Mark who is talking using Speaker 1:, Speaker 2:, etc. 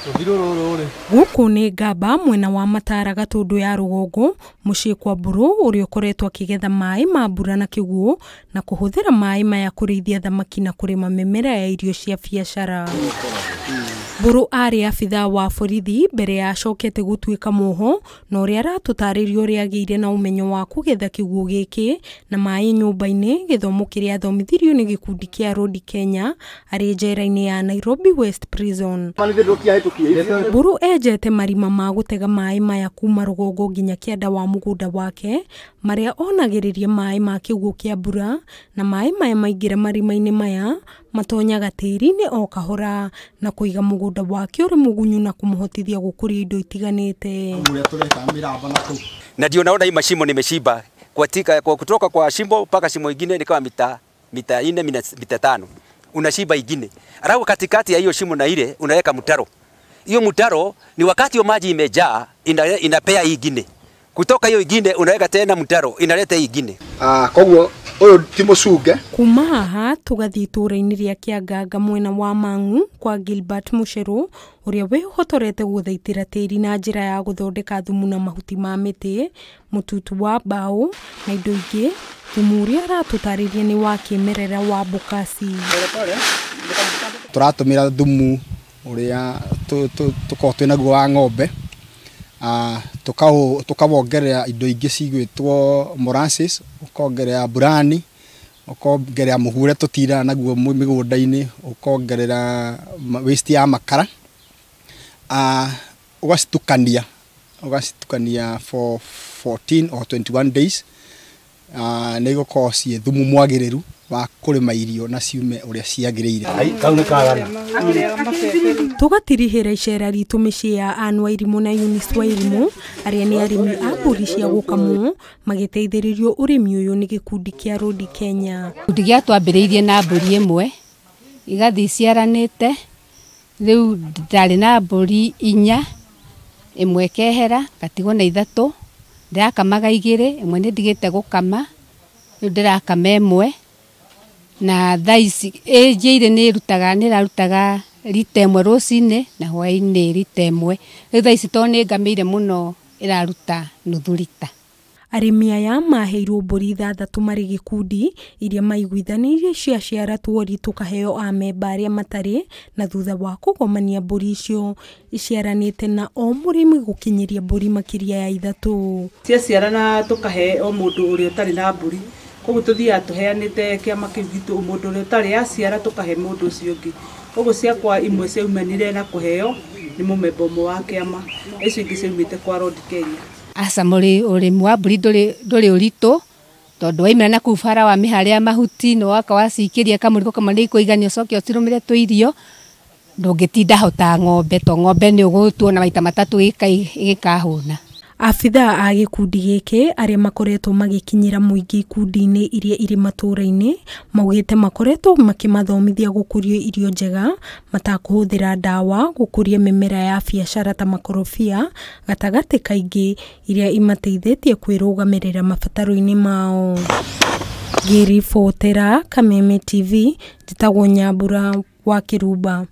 Speaker 1: Gũkũ nĩ Ngamba mwena wa Matara Gatũndũ ya rũgongo mũciĩ kwa Mbũrũ ũrĩa ũkoretwo akĩgetha maĩ ma mbura na kĩguũ na kũhũthĩra maĩ maya kũrĩithia thamaki na kũrĩma mĩmera ya irio cia biacara. Mbũrũ arĩ abithaa wa borithi mbere ya acokete gũtuĩka mũho na ũrĩa aratũtarĩria ũrĩa agĩire na ũmenyo wa kũgetha kĩguũ gĩkĩ na maĩ nyũmba-inĩ, gĩthomo kĩrĩa athomithirio nĩ gĩkundi kĩa Rodi Kenya arĩ njera-inĩ ya Nairobi West Prison. Mbũrũ enjete marima ma gũtega maĩ maya kuma rũgongo nginya kĩanda wa mũgũnda wake marĩa onagĩrĩria maĩ ma kĩguũ kĩa mbura na maĩ maya maingĩra marima-inĩ maya matonyaga tĩri-inĩ o kahora na kũiga mũgũnda wake ũrĩ mũgunyu na kũmũhotithia gũkũria indo itiganĩte.
Speaker 2: Na ndio naona hii mashimo nimeshimba kwa kutoka kwa shimo mpaka shimo ingine ni kama mita 4 mita 5 unashimba ingine, alafu katikati ya hiyo shimo na ile unaweka mtaro. Hiyo mtaro ni wakati hiyo maji imejaa inapea ingine. Kutoka hiyo ingine unaweka tena mtaro inaleta ingine.
Speaker 3: Koguo uyu ti mucunge.
Speaker 1: Kuma haha tugathii itũũra-inĩ rĩa Kĩanganga mwena wa Mang'u kwa Gilbert Mucheru ũrĩa wĩhotorete gũthaitĩra tĩri na njĩra ya gũthondeka thumu na mahuti ma mĩtĩ, mũtutu wa mbaũ na indo ingĩ. Thumu ũrĩa aratũtarĩria nĩ wa kĩmerera wa Bokasi.
Speaker 3: Tũratũmĩra thumu ũrĩa tũkoragwo twĩ naguo wa ng'ombe, tukawongerera indo ingĩ cigwĩtwo molasses, ukongerera burani, ukongerera mũhu ũrĩa tũtiraga naguo mĩgũnda-inĩ, ukongerera waste ya makara, ũgacitukania for 14 or 21 days, nĩ igũkorwo ciĩ thumu mwagĩrĩru wa kũrĩma irio na ciume ũrĩa ciagĩrĩire.
Speaker 1: Tũgatirihĩra icera ritũ mĩciĩ ya Ann Wairimũ na Eunice Wairimũ arĩa nĩ arĩmi a mbũri cia gũkamwo magĩteithĩrĩrio ũrĩmi ũyũ nĩ gĩkundi kĩa Rodi Kenya.
Speaker 4: Gĩkundi gĩa twambĩrĩirie na mbũri ĩmwe igathiĩ ciaranĩte, rĩu ndarĩ na mbũri 4, ĩmwe ĩkehera ngatigwo na 3, ndĩrakamaga 2, ĩmwe nĩ ndigĩte gũkama, rĩu ndĩrakama 1. Na thaa ici ĩnjĩire nĩ ĩrutaga rita 1 rũcinĩ na hwaĩ-inĩ rita 1. Rĩu thaa ici tondũ nĩ ngamĩire mũno ĩraruta nuthu rita.
Speaker 1: Arĩmi aya maheirwo mbũri 6 marĩ gĩkundi iria maiguithanĩirie ciaciara tuori tũkaheo amemba arĩa matarĩ, na thutha wa kũgomania mbũri icio iciaranĩte na o mũrĩmi gũkinyĩria mbũri makĩria ya 3.
Speaker 5: Ciaciarana tũkahe o mũndũ ũrĩa ũtarĩ na mbũri, koguo tũthiaga tũheanĩte kĩama kĩu gitũ, mũndũ ũrĩa ũtarĩ aciara tũkahe mũndũ ũcio ũngĩ. Koguo ciakwa imwe ciaumanire na kũheo nĩ mũmemba ũmwe wa kĩama, icio ingĩ ciaumĩte kwa Rodi Kenya.
Speaker 4: Aca ũrĩmi wa mbũri ndũrĩ ũritũ tondũ waimĩra na kũu bara wa mĩharĩa mahuti na woka wacikĩria kamũrigo kamwe nĩ ikũigania ũcoke ũcirũmĩre tũirio, ndũngĩtinda ho ta ng'ombe to ng'ombe nĩ ũgũtuona maita 3 ĩgĩkahũna.
Speaker 1: Abithaa a gĩkundi gĩkĩ arĩa makoretwo magĩkinyĩra mũingĩ ikundi-inĩ iria irĩ matũũra-inĩ maugĩte makoretwo makĩmathomithia gũkũria irio njega matakũhũthĩra ndawa, gũkũria mĩmera ya biacara ta makorobia gatagatĩ kaingĩ iria imateithĩtie kwĩrũgamĩrĩra mabataro-inĩ mao. Ngĩribotera Kameme TV, njĩtagwo Nyambura wa Kĩrumba.